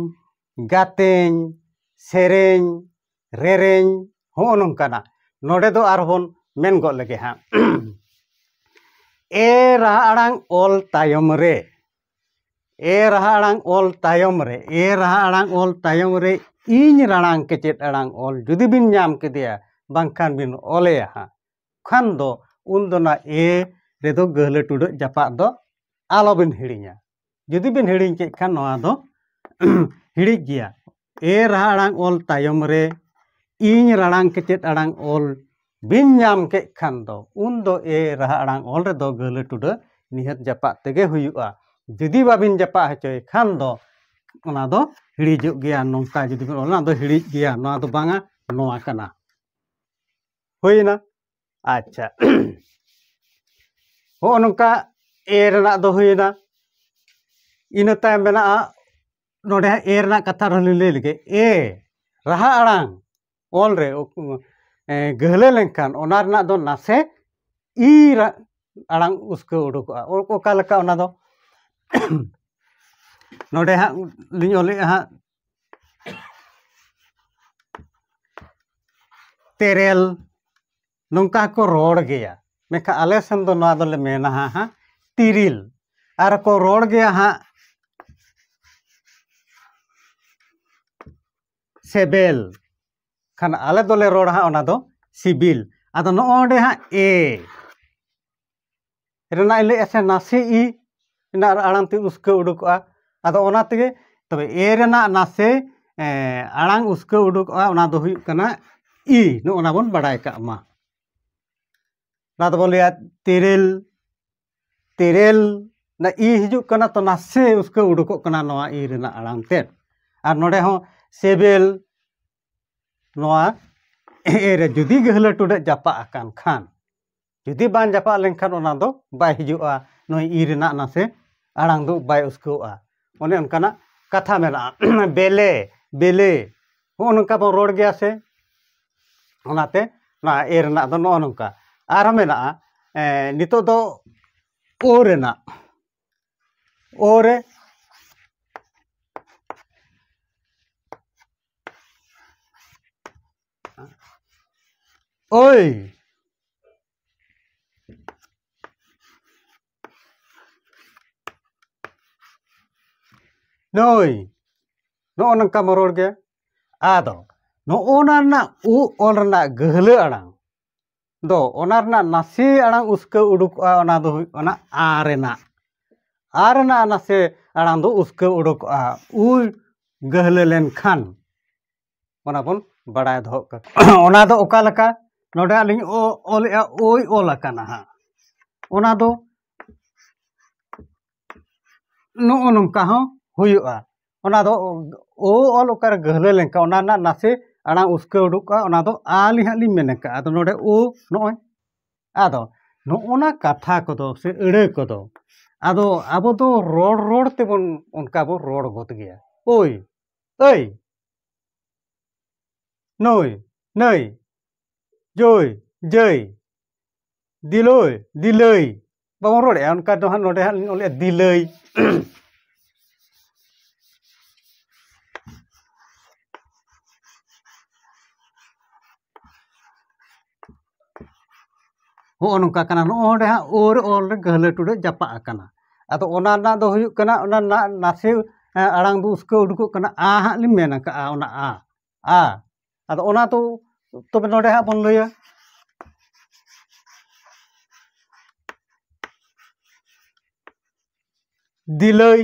ᱜᱟᱛᱮᱧ, ᱥᱮᱨᱮᱧ, ᱨᱮᱨᱮᱧ, ᱦᱚᱸᱜᱼᱚ ᱱᱚᱝᱠᱟᱱᱟᱜ᱾ ᱱᱚᱰᱮ ᱫᱚ ᱟᱨᱦᱚᱸ ᱵᱚᱱ ᱢᱮᱱ ᱜᱚᱫ ᱞᱮᱜᱮ ᱦᱟᱸᱜ᱾ ᱮ ᱨᱟᱦᱟ ᱟᱲᱟᱝ ᱚᱞ ᱛᱟᱭᱚᱢ ᱨᱮ, ᱮ ᱨᱟᱦᱟ ᱟᱲᱟᱝ ᱚᱞ ᱛᱟᱭᱚᱢ ᱨᱮ, ᱮ ᱨᱟᱦᱟ ᱟᱲᱟᱝ ᱚᱞ ᱛᱟᱭᱚᱢ ᱨᱮ ᱤᱧ ᱨᱟᱲᱟᱝ ᱠᱮᱪᱮᱫ ᱟᱲᱟᱝ ᱚᱞ ᱡᱩᱫᱤ ᱵᱤᱱ ᱧᱟᱢ ᱠᱮᱫᱮᱭᱟ, ᱵᱟᱝᱠᱷᱟᱱ ᱵᱤᱱ ᱚᱞᱮᱭᱟ ᱦᱟᱸᱜ, ᱠᱷᱟᱱ ᱫᱚ ᱩᱱ ᱫᱚ ᱚᱱᱟ ᱮ ᱨᱮᱫᱚ ᱜᱟᱹᱦᱞᱟᱹ ᱴᱩᱰᱟᱹᱜ ᱡᱟᱯᱟᱜ ᱫᱚ ᱟᱞᱚᱵᱤᱱ ᱦᱤᱲᱤᱧᱟ᱾ ᱡᱩᱫᱤ ᱵᱤᱱ ᱦᱤᱲᱤᱧ ᱠᱮᱫ ᱠᱷᱟᱱ ᱱᱚᱣᱟ ᱫᱚ ᱦᱤᱲᱤᱡ ᱜᱮᱭᱟ᱾ ᱮ ᱨᱟᱦᱟ ᱟᱲᱟᱝ ᱚᱞ ᱛᱟᱭᱚᱢ ᱨᱮ ᱤᱧ ᱨᱟᱲᱟᱝ ᱠᱮᱪᱮᱫ ᱟᱲᱟᱝ ᱚᱞ ᱵᱤᱱ ᱧᱟᱢ ᱠᱮᱫ ᱠᱷᱟᱱ ᱫᱚ ᱩᱱ ᱫᱚ ᱮ ᱨᱟᱦᱟ ᱟᱲᱟᱝ ᱚᱞ ᱨᱮᱫᱚ ᱜᱟᱹᱦᱞᱟᱹ ᱴᱩᱰᱟᱹᱜ ᱱᱤᱦᱟᱹᱛ ᱡᱟᱯᱟᱜ ᱛᱮᱜᱮ ᱦᱩᱭᱩᱜᱼᱟ᱾ ᱡᱩᱫᱤ ᱵᱟᱵᱤᱱ ᱡᱟᱯᱟᱜ ᱦᱚᱪᱚᱭ ᱠᱷᱟᱱ ᱫᱚ ᱚᱱᱟ ᱫᱚ ᱦᱤᱲᱤᱡᱚᱜ ᱜᱮᱭᱟ᱾ ᱱᱚᱝᱠᱟ ᱡᱩᱫᱤ ᱵᱤᱱ ᱚᱞᱟ, ᱚᱱᱟ ᱫᱚ ᱦᱤᱲᱤᱡ ᱜᱮᱭᱟ, ᱱᱚᱣᱟ ᱫᱚ ᱵᱟᱝᱟ, ᱱᱚᱣᱟ ᱠᱟᱱᱟ᱾ ᱦᱩᱭᱮᱱᱟ᱾ ᱟᱪᱪᱷᱟ, ᱦᱚᱸᱜᱼᱚ ᱱᱚᱝᱠᱟ ᱮ ᱨᱮᱱᱟᱜ ᱫᱚ ᱦᱩᱭᱮᱱᱟ᱾ ᱤᱱᱟᱹ ᱛᱟᱭᱚᱢ ᱢᱮᱱᱟᱜᱼᱟ ᱱᱚᱰᱮ ᱦᱟᱸᱜ ᱮ ᱨᱮᱱᱟᱜ ᱠᱟᱛᱷᱟ ᱨᱮᱦᱚᱸ ᱞᱤᱧ ᱞᱟᱹᱭ ᱞᱮᱜᱮ᱾ ᱮ ᱨᱟᱦᱟ ᱟᱲᱟᱝ ᱚᱞ ᱨᱮ ᱩᱠ-, ᱮ, ᱜᱟᱹᱦᱞᱟᱹ ᱞᱮᱱᱠᱷᱟᱱ ᱚᱱᱟ ᱨᱮᱱᱟᱜ ᱫᱚ ᱱᱟᱥᱮ ᱤ ᱨᱟ-, ᱟᱲᱟᱝ ᱩᱥᱠᱟᱹᱣ ᱩᱰᱩᱠᱚᱜᱼᱟ᱾ ᱚ-, ᱚᱠᱟ ᱞᱮᱠᱟ ᱚᱱᱟ ᱫᱚ? ᱱᱚᱰᱮ ᱦᱟᱸᱜ ᱞᱤᱧ ᱚᱞᱮᱜᱼᱟ ᱦᱟᱸᱜ, ᱛᱮᱨᱮᱞ, ᱱᱚᱝᱠᱟ ᱠᱚ ᱨᱚᱲ ᱜᱮᱭᱟ᱾ ᱢᱮᱱᱠᱷᱟᱱ ᱟᱞᱮ ᱥᱮᱱ ᱫᱚ ᱱᱚᱣᱟ ᱫᱚᱞᱮ ᱢᱮᱱᱟ ᱦᱟᱸᱜ, ᱦᱟᱸᱜ ᱛᱤᱨᱤᱞ, ᱟᱨ ᱠᱚ ᱨᱚᱲ ᱜᱮᱭᱟ ᱦᱟᱸᱜ ᱥᱮᱵᱮᱞ, ᱠᱷᱟᱱ ᱟᱞᱮ ᱫᱚᱞᱮ ᱨᱚᱲᱟ ᱦᱟᱸᱜ ᱚᱱᱟ ᱫᱚ ᱥᱤᱵᱤᱞ᱾ ᱟᱫᱚ ᱱᱚᱜᱼᱚ ᱱᱚᱰᱮ ᱦᱟᱸᱜ ᱮ ᱨᱮᱱᱟᱜ ᱤᱧ ᱞᱟᱹᱭᱮᱫᱼᱟ ᱥᱮ, ᱱᱟᱥᱮ ᱤ ᱨᱮᱱᱟᱜ ᱟᱲᱟᱝ ᱛᱮ ᱩᱥᱠᱟᱹ ᱩᱰᱩᱠᱚᱜᱼᱟ᱾ ᱟᱫᱚ ᱚᱱᱟ ᱛᱮᱜᱮ ᱛᱚᱵᱮ ᱮ ᱨᱮᱱᱟᱜ ᱱᱟᱥᱮ, ᱮ, ᱟᱲᱟᱝ ᱩᱥᱠᱟᱹ ᱩᱰᱩᱠᱚᱜᱼᱟ, ᱚᱱᱟ ᱫᱚ ᱦᱩᱭᱩᱜ ᱠᱟᱱᱟ ᱤ᱾ ᱱᱚᱜᱼᱚ ᱱᱟ ᱵᱚᱱ ᱵᱟᱲᱟᱭ ᱠᱟᱜ ᱢᱟ᱾ ᱚᱱᱟ ᱫᱚᱵᱚᱱ ᱞᱟᱹᱭᱟ ᱛᱮᱨᱮᱞ, ᱛᱮᱨᱮᱞ, ᱚᱱᱟ ᱤ ᱦᱤᱡᱩᱜ ᱠᱟᱱᱟ, ᱛᱚ ᱱᱟᱥᱮ ᱩᱥᱠᱟᱹᱣ ᱩᱰᱩᱠᱚᱜ ᱠᱟᱱᱟ ᱱᱚᱣᱟ ᱤ ᱨᱮᱱᱟᱜ ᱟᱲᱟᱝ ᱛᱮᱫ᱾ ᱟᱨ ᱱᱚᱰᱮ ᱦᱚᱸ ᱥᱤᱵᱤᱞ, ᱱᱚᱣᱟ ᱮ ᱨᱮ ᱡᱩᱫᱤ ᱜᱟᱹᱦᱞᱟᱹ ᱴᱩᱰᱟᱹᱜ ᱡᱟᱯᱟᱜ ᱟᱠᱟᱱ ᱠᱷᱟᱱ, ᱡᱩᱫᱤ ᱵᱟᱝ ᱡᱟᱯᱟᱜ ᱞᱮᱱᱠᱷᱟᱱ ᱚᱱᱟ ᱫᱚ ᱵᱟᱭ ᱦᱤᱡᱩᱜᱼᱟ, ᱱᱩᱭ ᱤ ᱨᱮᱱᱟᱜ ᱱᱟᱥᱮ ᱟᱲᱟᱝ ᱫᱚ ᱵᱟᱭ ᱩᱥᱠᱟᱹᱣᱜᱼᱟ᱾ ᱚᱱᱮ ᱚᱱᱠᱟᱱᱟᱜ ᱠᱟᱛᱷᱟ ᱢᱮᱱᱟᱜᱼᱟ᱾ ᱵᱮᱞᱮ, ᱵᱮᱞᱮ, ᱦᱚᱸᱜᱼᱚ ᱱᱚᱝᱠᱟ ᱵᱚᱱ ᱨᱚᱲ ᱜᱮᱭᱟ ᱥᱮ? ᱚᱱᱟᱛᱮ ᱱᱚᱣᱟ ᱮ ᱨᱮᱱᱟᱜ ᱫᱚ ᱱᱚᱜᱼᱚ ᱱᱚᱝᱠᱟ᱾ ᱟᱨᱦᱚᱸ ᱢᱮᱱᱟᱜᱼᱟ, ᱮ, ᱱᱤᱛᱚᱜ ᱫᱚ ᱳ ᱨᱮᱱᱟᱜ, ᱳ ᱨᱮ, ᱳᱭ, ᱱᱩᱭ, ᱱᱚᱜᱼᱚ ᱱᱚᱝᱠᱟ ᱵᱚᱱ ᱨᱚᱲ ᱜᱮᱭᱟ᱾ ᱟᱫᱚ ᱱᱚᱜᱼᱚ ᱱᱟ ᱨᱮᱱᱟᱜ ᱩ ᱚᱞ ᱨᱮᱱᱟᱜ ᱜᱟᱹᱦᱞᱟᱹ ᱟᱲᱟᱝ ᱫᱚ, ᱚᱱᱟ ᱨᱮᱱᱟᱜ ᱱᱟᱥᱮ ᱟᱲᱟᱝ ᱩᱥᱠᱟᱹᱣ ᱩᱰᱩᱠᱚᱜᱼᱟ, ᱚᱱᱟ ᱫᱚ ᱦᱩᱭᱩᱜ ᱠᱟᱱᱟ ᱟ ᱨᱮᱱᱟᱜ᱾ ᱟ ᱨᱮᱱᱟᱜ ᱱᱟᱥᱮ ᱟᱲᱟᱝ ᱫᱚ ᱩᱥᱠᱟᱹᱣ ᱩᱰᱩᱠᱚᱜᱼᱟ, ᱩ ᱜᱟᱹᱦᱞᱟᱹ ᱞᱮᱱᱠᱷᱟᱱ᱾ ᱚᱱᱟ ᱵᱚᱱ ᱵᱟᱲᱟᱭ ᱫᱚᱦᱚ ᱠᱟᱜᱼᱟ᱾ ᱚᱱᱟ ᱫᱚ ᱚᱠᱟ ᱞᱮᱠᱟ? ᱱᱚᱰᱮ ᱟᱹᱞᱤᱧ ᱚ ᱚᱞᱮᱜᱼᱟ, ᱳᱭ ᱚᱞ ᱟᱠᱟᱱᱟ ᱦᱟᱸᱜ᱾ ᱚᱱᱟ ᱫᱚ ᱱᱚᱜᱼᱚ ᱱᱚᱝᱠᱟ ᱦᱚᱸ ᱦᱩᱭᱩᱜᱼᱟ᱾ ᱚᱱᱟ ᱫᱚ ᱳ ᱚᱞ ᱚᱠᱟᱨᱮ ᱜᱟᱹᱦᱞᱟᱹ ᱞᱮᱱᱠᱷᱟᱱ ᱚᱱᱟ ᱨᱮᱱᱟᱜ ᱱᱟᱥᱮ ᱟᱲᱟᱝ ᱩᱥᱠᱟᱹᱣ ᱩᱰᱩᱠᱚᱜᱼᱟ, ᱚᱱᱟ ᱫᱚ ᱟ ᱞᱤᱧ ᱦᱟᱸᱜ ᱞᱤᱧ ᱢᱮᱱ ᱟᱠᱟᱫᱼᱟ᱾ ᱟᱫᱚ ᱱᱚᱰᱮ ᱳ ᱱᱚᱜᱼᱚᱭ᱾ ᱟᱫᱚ ᱱᱚᱜᱼᱚ ᱱᱟ ᱠᱟᱛᱷᱟ ᱠᱚᱫᱚ ᱥᱮ ᱟᱹᱲᱟᱹ ᱠᱚᱫᱚ, ᱟᱫᱚ ᱟᱵᱚ ᱫᱚ ᱨᱚᱲ ᱨᱚᱲ ᱛᱮᱵᱚᱱ ᱚᱱᱠᱟ ᱵᱚᱱ ᱨᱚᱲ ᱜᱚᱫ ᱜᱮᱭᱟ᱾ ᱳᱭ, ᱟᱹᱭ, ᱱᱩᱭ, ᱱᱟᱹᱭ, ᱡᱳᱭ, ᱡᱟᱹᱭ, ᱫᱤᱞᱳᱭ, ᱫᱤᱞᱟᱹᱭ᱾ ᱵᱟᱵᱚᱱ ᱨᱚᱲᱮᱫᱼᱟ ᱚᱱᱠᱟ ᱫᱚ ᱦᱟᱸᱜ, ᱱᱚᱰᱮ ᱦᱟᱸᱜ ᱞᱤᱧ ᱚᱞᱮᱫᱼᱟ ᱫᱤᱞᱟᱹᱭ᱾ ᱦᱚᱸᱜᱼᱚ ᱱᱚᱝᱠᱟ ᱠᱟᱱᱟ᱾ ᱱᱚᱜᱼᱚ ᱱᱚᱰᱮ ᱦᱟᱸᱜ ᱳ ᱨᱮ ᱚᱞ ᱨᱮ ᱜᱟᱹᱦᱞᱟᱹ ᱴᱩᱰᱟᱹᱜ ᱡᱟᱯᱟᱜ ᱟᱠᱟᱱᱟ᱾ ᱟᱫᱚ ᱚᱱᱟ ᱨᱮᱱᱟᱜ ᱫᱚ ᱦᱩᱭᱩᱜ ᱠᱟᱱᱟ, ᱚᱱᱟ ᱨᱮᱱᱟᱜ ᱱᱟᱥᱮ, ᱮᱸ, ᱟᱲᱟᱝ ᱫᱚ ᱩᱥᱠᱟᱹᱣ ᱩᱰᱩᱠᱚᱜ ᱠᱟᱱᱟ, ᱟ ᱦᱟᱸᱜ ᱞᱤᱧ ᱢᱮᱱ ᱟᱠᱟᱜᱼᱟ, ᱚᱱᱟ ᱟ, ᱟ᱾ ᱟᱫᱚ ᱚᱱᱟ ᱫᱚ ᱛᱚᱵᱮ ᱱᱚᱰᱮ ᱦᱟᱸᱜ ᱵᱚᱱ ᱞᱟᱹᱭᱟ ᱫᱤᱞᱟᱹᱭ,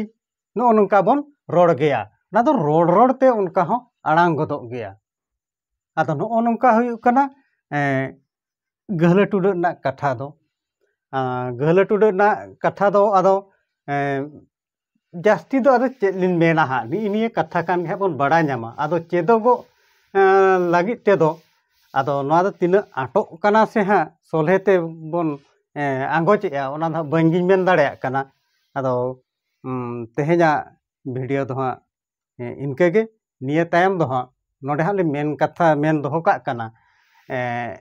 ᱱᱚᱜᱼᱚ ᱱᱚᱝᱠᱟ ᱵᱚᱱ ᱨᱚᱲ ᱜᱮᱭᱟ᱾ ᱚᱱᱟ ᱫᱚ ᱨᱚᱲ ᱨᱚᱲ ᱛᱮ ᱚᱱᱠᱟ ᱦᱚᱸ ᱟᱲᱟᱝ ᱜᱚᱫᱚᱜ ᱜᱮᱭᱟ᱾ ᱟᱫᱚ ᱱᱚᱜᱼᱚ ᱱᱚᱝᱠᱟ ᱦᱩᱭᱩᱜ ᱠᱟᱱᱟ, ᱮᱸ, ᱜᱟᱹᱦᱞᱟᱹ ᱴᱩᱰᱟᱹᱜ ᱨᱮᱱᱟᱜ ᱠᱟᱛᱷᱟ ᱫᱚ᱾ ᱟᱸ, ᱜᱟᱹᱦᱞᱟᱹ ᱴᱩᱰᱟᱹᱜ ᱨᱮᱱᱟᱜ ᱠᱟᱛᱷᱟ ᱫᱚ ᱟᱫᱚ ᱮᱸ, ᱡᱟᱹᱥᱛᱤ ᱫᱚ ᱟᱫᱚ ᱪᱮᱫ ᱞᱤᱧ ᱢᱮᱱᱟ ᱦᱟᱸᱜ, ᱱᱤᱜᱼᱤ ᱱᱤᱭᱟᱹ ᱠᱟᱛᱷᱟ ᱠᱟᱱ ᱜᱮ ᱦᱟᱸᱜ ᱵᱚᱱ ᱵᱟᱲᱟᱭ ᱧᱟᱢᱟ᱾ ᱟᱫᱚ ᱪᱮᱫᱚᱜᱚᱜ, ᱮᱸ, ᱞᱟᱹᱜᱤᱫ ᱛᱮᱫᱚ ᱟᱫᱚ ᱱᱚᱣᱟ ᱫᱚ ᱛᱤᱱᱟᱹᱜ ᱟᱸᱴᱚᱜ ᱠᱟᱱᱟ ᱥᱮ ᱦᱟᱸᱜ ᱥᱚᱞᱦᱮ ᱛᱮ ᱵᱚᱱ, ᱮᱸ, ᱟᱸᱜᱚᱪᱮᱜᱼᱟ, ᱚᱱᱟ ᱫᱚ ᱦᱟᱸᱜ ᱵᱟᱹᱧ ᱜᱤᱧ ᱢᱮᱱ ᱫᱟᱲᱮᱭᱟᱜ ᱠᱟᱱᱟ᱾ ᱟᱫᱚ, ᱩᱸ, ᱛᱮᱦᱮᱧᱟᱜ ᱵᱷᱤᱰᱤᱭᱳ ᱫᱚ ᱦᱟᱸᱜ, ᱮᱸ, ᱤᱱᱠᱟᱹ ᱜᱮ᱾ ᱱᱤᱭᱟᱹ ᱛᱟᱭᱚᱢ ᱫᱚ ᱦᱟᱸᱜ ᱱᱚᱰᱮ ᱦᱟᱸᱜ ᱞᱤᱧ ᱢᱮᱱ ᱠᱟᱛᱷᱟ, ᱢᱮᱱ ᱫᱚᱦᱚ ᱠᱟᱜ ᱠᱟᱱᱟ, ᱮᱸ,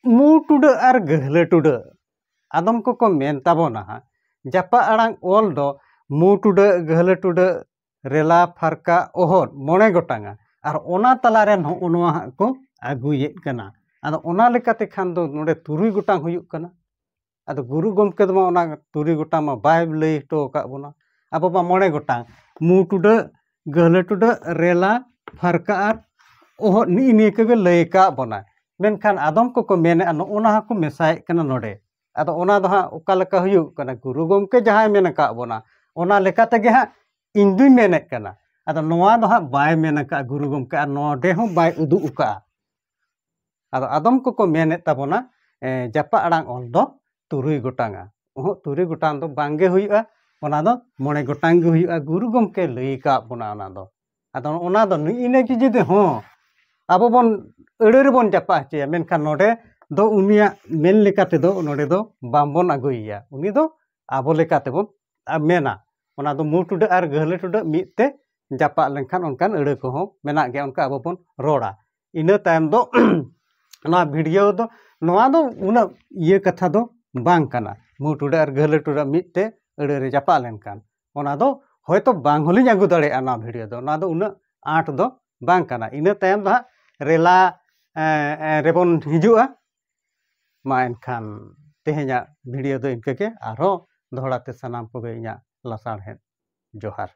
ᱢᱩ ᱴᱩᱰᱟᱹᱜ ᱟᱨ ᱜᱟᱹᱦᱞᱟᱹ ᱴᱩᱰᱟᱹᱜ᱾ ᱟᱫᱚᱢ ᱠᱚᱠᱚ ᱢᱮᱱ ᱛᱟᱵᱚᱱᱟ ᱦᱟᱸᱜ, ᱡᱟᱯᱟᱜ ᱟᱲᱟᱝ ᱚᱞ ᱫᱚ ᱢᱩ ᱴᱩᱰᱟᱹᱜ, ᱜᱟᱹᱦᱞᱟᱹ ᱴᱩᱰᱟᱹᱜ, ᱨᱮᱞᱟ, ᱯᱷᱟᱨᱠᱟ, ᱚᱦᱚᱫ, ᱢᱚᱬᱮ ᱜᱚᱴᱟᱝᱟ᱾ ᱟᱨ ᱚᱱᱟ ᱛᱟᱞᱟᱨᱮ ᱱᱚᱜᱼᱚ ᱱᱚᱣᱟ ᱦᱟᱸᱜ ᱠᱚ ᱟᱹᱜᱩᱭᱮᱫ ᱠᱟᱱᱟ᱾ ᱟᱫᱚ ᱚᱱᱟ ᱞᱮᱠᱟᱛᱮ ᱠᱷᱟᱱ ᱫᱚ ᱱᱚᱰᱮ ᱛᱩᱨᱩᱭ ᱜᱚᱴᱟᱝ ᱦᱩᱭᱩᱜ ᱠᱟᱱᱟ᱾ ᱟᱫᱚ ᱜᱩᱨᱩ ᱜᱚᱢᱠᱮ ᱫᱚ ᱢᱟ ᱚᱱᱟ ᱛᱩᱨᱩᱭ ᱜᱚᱴᱟᱝ ᱢᱟ ᱵᱟᱭ ᱞᱟᱹᱭ ᱦᱚᱴᱚ ᱟᱠᱟᱫ ᱵᱚᱱᱟ᱾ ᱟᱵᱚ ᱢᱟ ᱢᱚᱬᱮ ᱜᱚᱴᱟᱝ, ᱢᱩ ᱴᱩᱰᱟᱹᱜ, ᱜᱟᱹᱦᱞᱟᱹ ᱴᱩᱰᱟᱹᱜ, ᱨᱮᱞᱟ, ᱯᱷᱟᱨᱠᱟ ᱟᱨ ᱚᱦᱚᱫ, ᱱᱤᱜᱼᱤ ᱱᱤᱭᱟᱹ ᱠᱚᱜᱮ ᱞᱟᱹᱭ ᱟᱠᱟᱫ ᱵᱚᱱᱟ᱾ ᱢᱮᱱᱠᱷᱟᱱ ᱟᱫᱚᱢ ᱠᱚᱠᱚ ᱢᱮᱱᱮᱫᱼᱟ, ᱱᱚᱜᱼᱚ ᱱᱟ ᱦᱚᱸᱠᱚ ᱢᱮᱥᱟᱭᱮᱫ ᱠᱟᱱᱟ ᱱᱚᱰᱮ᱾ ᱟᱫᱚ ᱚᱱᱟ ᱫᱚ ᱦᱟᱸᱜ ᱚᱠᱟ ᱞᱮᱠᱟ ᱦᱩᱭᱩᱜ ᱠᱟᱱᱟ? ᱜᱩᱨᱩ ᱜᱚᱢᱠᱮ ᱡᱟᱦᱟᱸᱭ ᱢᱮᱱ ᱟᱠᱟᱫ ᱵᱚᱱᱟ, ᱚᱱᱟ ᱞᱮᱠᱟ ᱛᱮᱜᱮ ᱦᱟᱸᱜ ᱤᱧ ᱫᱩᱧ ᱢᱮᱱᱮᱫ ᱠᱟᱱᱟ᱾ ᱟᱫᱚ ᱱᱚᱣᱟ ᱫᱚ ᱦᱟᱸᱜ ᱵᱟᱭ ᱢᱮᱱ ᱟᱠᱟᱫᱼᱟ ᱜᱩᱨᱩ ᱜᱚᱢᱠᱮ, ᱟᱨ ᱱᱚᱰᱮ ᱦᱚᱸ ᱵᱟᱭ ᱩᱫᱩᱜ ᱟᱠᱟᱫᱼᱟ᱾ ᱟᱫᱚ ᱟᱫᱚᱢ ᱠᱚᱠᱚ ᱢᱮᱱᱮᱫ ᱛᱟᱵᱚᱱᱟ, ᱮ, ᱡᱟᱯᱟᱜ ᱟᱲᱟᱝ ᱚᱞ ᱫᱚ ᱛᱩᱨᱩᱭ ᱜᱚᱴᱟᱝᱟ᱾ ᱚᱦᱚᱸᱜ, ᱛᱩᱨᱩᱭ ᱜᱚᱴᱟᱝ ᱫᱚ ᱵᱟᱝ ᱜᱮ ᱦᱩᱭᱩᱜᱼᱟ, ᱚᱱᱟ ᱫᱚ ᱢᱚᱬᱮ ᱜᱚᱴᱟᱝ ᱜᱮ ᱦᱩᱭᱩᱜᱼᱟ᱾ ᱜᱩᱨᱩ ᱜᱚᱢᱠᱮ ᱞᱟᱹᱭ ᱟᱠᱟᱫ ᱵᱚᱱᱟ ᱚᱱᱟ ᱫᱚ᱾ ᱟᱫᱚ ᱚᱱᱟ ᱫᱚ ᱱᱤᱜᱼᱤ ᱱᱤᱭᱟᱹ ᱜᱮ ᱡᱩᱫᱤ ᱦᱚᱸ ᱟᱵᱚ ᱵᱚᱱ ᱟᱹᱲᱟᱹ ᱨᱮᱵᱚᱱ ᱡᱟᱯᱟᱜ ᱦᱚᱪᱚᱭᱟ, ᱢᱮᱱᱠᱷᱟᱱ ᱱᱚᱰᱮ ᱫᱚ ᱩᱱᱤᱭᱟᱜ ᱢᱮᱱ ᱞᱮᱠᱟ ᱛᱮᱫᱚ ᱱᱚᱰᱮ ᱫᱚ ᱵᱟᱝᱵᱚᱱ ᱟᱹᱜᱩᱭᱮᱭᱟ, ᱩᱱᱤ ᱫᱚ ᱟᱵᱚ ᱞᱮᱠᱟ ᱛᱮᱵᱚᱱ, ᱟ, ᱢᱮᱱᱟ᱾ ᱚᱱᱟ ᱫᱚ ᱢᱩ ᱴᱩᱰᱟᱹᱜ ᱟᱨ ᱜᱟᱹᱦᱞᱟᱹ ᱴᱩᱰᱟᱹᱜ ᱢᱤᱫ ᱛᱮ ᱡᱟᱯᱟᱜ ᱞᱮᱱᱠᱷᱟᱱ ᱚᱱᱠᱟᱱ ᱟᱹᱲᱟᱹ ᱠᱚᱦᱚᱸ ᱢᱮᱱᱟᱜ ᱜᱮᱭᱟ, ᱚᱱᱠᱟ ᱟᱵᱚ ᱵᱚᱱ ᱨᱚᱲᱟ᱾ ᱤᱱᱟᱹ ᱛᱟᱭᱚᱢ ᱫᱚ ᱱᱚᱣᱟ ᱵᱷᱤᱰᱤᱭᱳ ᱫᱚ, ᱱᱚᱣᱟ ᱫᱚ ᱩᱱᱟᱹᱜ ᱤᱭᱟᱹ ᱠᱟᱛᱷᱟ ᱫᱚ ᱵᱟᱝ ᱠᱟᱱᱟ᱾ ᱢᱩ ᱴᱩᱰᱟᱹᱜ ᱟᱨ ᱜᱟᱹᱦᱞᱟᱹ ᱴᱩᱰᱟᱹᱜ ᱢᱤᱫ ᱛᱮ ᱟᱹᱲᱟᱹ ᱨᱮ ᱡᱟᱯᱟᱜ ᱞᱮᱱᱠᱷᱟᱱ, ᱚᱱᱟ ᱫᱚ ᱦᱚᱭᱛᱚ ᱵᱟᱝ ᱦᱚᱸᱞᱤᱧ ᱟᱹᱜᱩ ᱫᱟᱲᱮᱭᱟᱜᱼᱟ ᱱᱚᱣᱟ ᱵᱷᱤᱰᱤᱭᱳ ᱫᱚ, ᱚᱱᱟ ᱫᱚ ᱩᱱᱟᱹᱜ ᱟᱸᱴ ᱫᱚ ᱵᱟᱝ ᱠᱟᱱᱟ᱾ ᱤᱱᱟᱹ ᱛᱟᱭᱚᱢ ᱫᱚ ᱦᱟᱸᱜ ᱨᱮᱞᱟ, ᱮ, ᱮ, ᱨᱮᱵᱚᱱ ᱦᱤᱡᱩᱜᱼᱟ᱾ ᱢᱟ ᱮᱱᱠᱷᱟᱱ ᱛᱮᱦᱮᱧᱟᱜ ᱵᱷᱤᱰᱤᱭᱳ ᱫᱚ ᱤᱱᱠᱟᱹ ᱜᱮ, ᱟᱨᱦᱚᱸ ᱫᱚᱦᱲᱟ ᱛᱮ ᱥᱟᱱᱟᱢ ᱠᱚᱜᱮ ᱤᱧᱟᱹᱜ ᱞᱟᱥᱟᱲᱦᱮᱫ ᱡᱚᱦᱟᱨ᱾